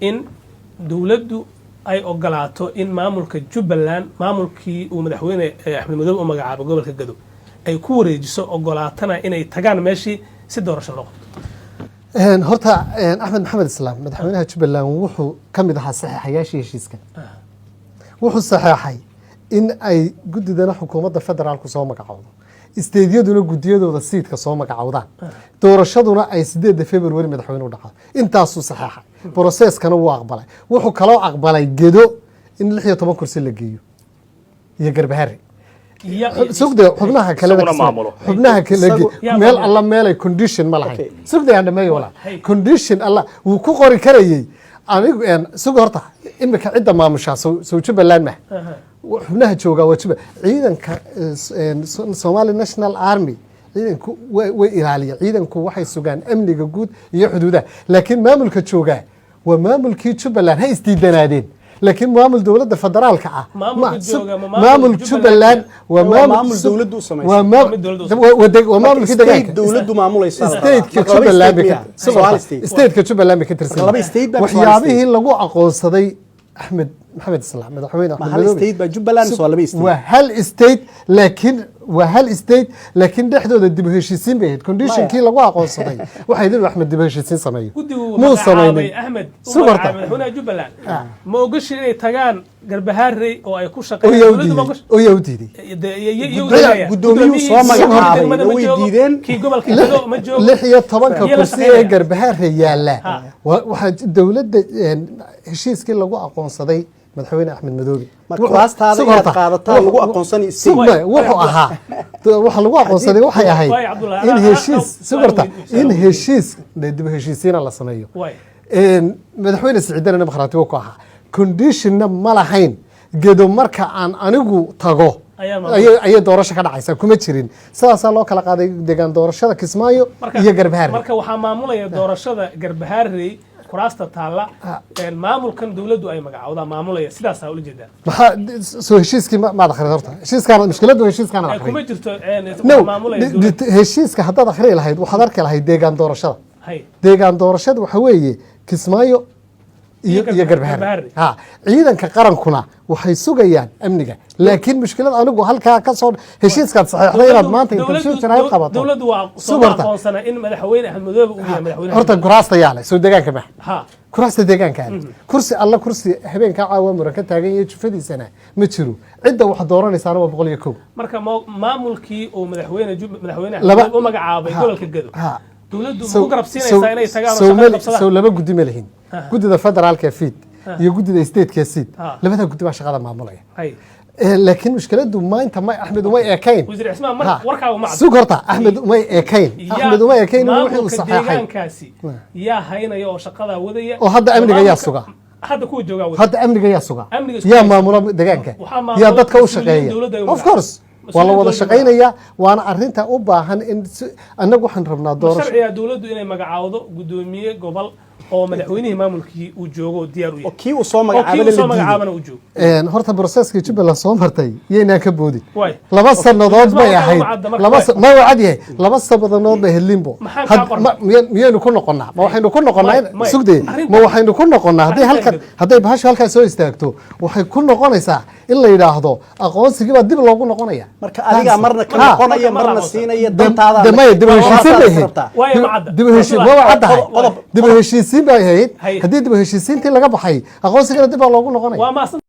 In dowladdu ay ogolaato in maamulka Jubbaland, maamulkii uu madaxweyne Axmed Madoobe u magacaabay gobolka Gado, ay ku wareejiso, ogolaatana inay tagaan meeshii si doorasho loo qabto? Horta Axmed Maxamed Islaam, madaxweynaha Jubbaland, wuxuu ka mid ahaa saxeexayaashii heshiiska. Wuxuu saxeexay in ay guddidana xukuumadda federaalku soo magacowdo, state-yaduna guddiyadooda SEIT-ka soo magacowdaan, doorashaduna ay 8-da February madaxweyne u dhacdo. Intaasuu saxeexay, process-kana wuu aqbalay. Wuxuu kaloo aqbalay Gedo in 16 kursi la geeyo iyo Garbahare. Sugde, xubnaha kalena Isaguna maamulo. Xubnaha kale Yaa meel maamulo. alla meelay condition ma lahayn. Okay. Sugde, aan dhameeyo, walaa. Hey. Condition alla wuu ku qori karayey. Anigu sug, horta imika cidda maamushaa sow Jubbaland ma xubnaha joogaa waa Jubba. Ciidanka Somali National Army, ciidanku way ilaaliya, ciidanku waxay sugaan amniga guud iyo xuduudaha, laakiin maamulka joogaa waa maamulkii Jubbaland. Ha isdiidanaadeen, laakiin maamul dowladda federaalka ah Maamulka jooga ma maamul maamul Jubbaland? Jubbaland waa Waa maamul dowladdu u samaysay. Waa mid dowladdu u waa maamulkii state deegaanka. Dowladdu maamulaysa. State-ka Marka laba Jubbaland state bay miya? ka Soomaali state. state-ka Jubbaland bay ka tirsan. Marka laba state baa mise waa hal Waxyaabihii state? lagu aqoonsaday Axmed Maxamed Islaam, madaxweyne Ma Axmed hal Madoobe. state baa Jubbaland mise waa laba state? Waa hal state, laakiin waa hal state, laakiin dhexdooda dib u heshiisiin bay ahayd condition-kii lagu aqoonsaday. Waxay idin Axmed dib u heshiisiin sameeyo Guddigu muu magacaabay samaynin. Axmed u Sug horta. magacaabay madaxweynaha Jubbaland, ma ogashin inay tagaan Garbahaarey oo ay ku Oo shaqeeyaan? yaa u Dowladdu ma diiday? ogashin? Oo yaa u diiday? Guddoomiyuhu soo magacaabay, way diideen. Kii gobolka Gado ma joogo. 16-ka Iyo la kursi ee shaqeynaya. Garbahaare yaalla waxaa dowladda heshiiskii lagu aqoonsaday madaxweyne Axmed Madoobe. Marka kuraastaada Sug inaad horta. qaadataa lagu aqoonsanay state. Sug maya, wuxuu ahaa waxa lagu aqoonsaday waxay ahayd Waay, Cabdullahi, in heshiis, sug horta, in heshiis dib u heshiisiina la sameeyo. Madaxweyne Siciidana markhaati ku ahaa. Condition-na ma lahayn Gedo marka aan anigu tago Ayaa maamul. ayay doorasho ka dhacaysaa, kuma jirin. Sidaasaa loo kala qaaday deegaan doorashada Kismaayo iyo Garbahaare. Marka waxaa maamulaya doorashada Garbahaarey kuraasta taalla maamulkan dowladdu ay magacowdaa maamulaya, sidaasaa ula jeedaa? Maxaa soo heshiiskii maad akhrin horta? Heshiiskaan mushkiladdu heshiiskaan Kuma akhrin. jirto No. waxaa maamulaya dowladda. Heshiiska haddaad akhriyi lahayd, waxaad arki lahayd deegaan doorashada. Hay. Deegaan doorashada waxa weeye Kismaayo iyo Iyo iyo Garbahaare. Garbahaare. Ha, ciidanka qarankuna waxay sugayaan amniga, laakiin mushkilad anigu halkaa ka soo heshiiskaad saxeexday inaad maanta inta shir jaraa'id qabato. Dowladdu waa Sug sooma horta. aqoonsana in madaxweyne Axmed Madoobe uu yahay madaxweynaha? Horta kuraasta yaale soo deegaanka ma kuraasta deegaanka ale. Kursi alla kursi habeenkaa caawa muran ka taagan yahay jufadiisana ma jiro. Cidda wax dooranaysaana waa 101. Marka maamulkii uu madaxweyne Axmed Madoobe u magacaabay gobolka Gado, dowladdu ma ku garab siinaysaa inay tagaan oo shaqada qabsadaan? Sow laba guddi ma lihin? Guddida federaalka FIIT iyo guddida state-ka SEIT. Labada guddi baa shaqada maamulaya. Laakiin mushkiladu maanta ma Axmed umay ekayn. Wasiir Cismaan, mar warkaaga ma cadda. Sug horta, Axmed umay ekayn. Axmed umay ekayn inuu wixii uu Maamulka saxeexay. deegaankaasi yaa haynaya oo shaqadaa wadaya? Oo hadda amniga yaa Maamulka- suga? Hadda kuwa joogaa wada. Hadda amniga yaa suga? Amniga isku Yaa haysta. maamula deegaanka? Waxaa maamula Yaa dadka u mas-uuliyiin shaqeeya? dowladda ay u Of course, waa la wada Mas-uuliyiin dowladda. shaqaynaya, waana arrinta u baahan in annagu waxaan rabnaa Ma doorasho. sharciga dowladdu inay magacaawdo guddoomiye gobol oo madaxweynihii maamulkii uu joogo oo diyaar u oo yahay kii uu soo oo kii magacaabana uu soo la diiday? magacaabana uu joogo. Horta process-kii Jubbaland soo martay yaynaan ka boodin. Waay. 2 sanadood bay Isma ahayd. ma cadda marka. Laba ma waa cad yahay, 2 sanadood bay ahayd limbo. Maxaan kaa qornay? Miyaynu ku noqonnaa? Ma waxaynu ku noqonnaa May. Sugdee, ma waxaynu ku noqonnaa hadday Arrintan halkan hadday bahashu halkaa soo istaagto, waxay ku noqonaysaa in la yidhaahdo aqoonsigii baa dib loogu noqonaya. Marka adigaa marna ka noqonaya, Marka ma marna la siinaya dantaada. Maya, dib u heshiisiin bay ahayd. Waayo, ma cadda. Dib u heshiis ma waa caddahay. Qodob- Dib u heshiisiin bay ahayd. Hay. Haddii dib u heshiisiintii laga baxay, aqoonsigana dib baa loogu noqonaya. Waa maasan.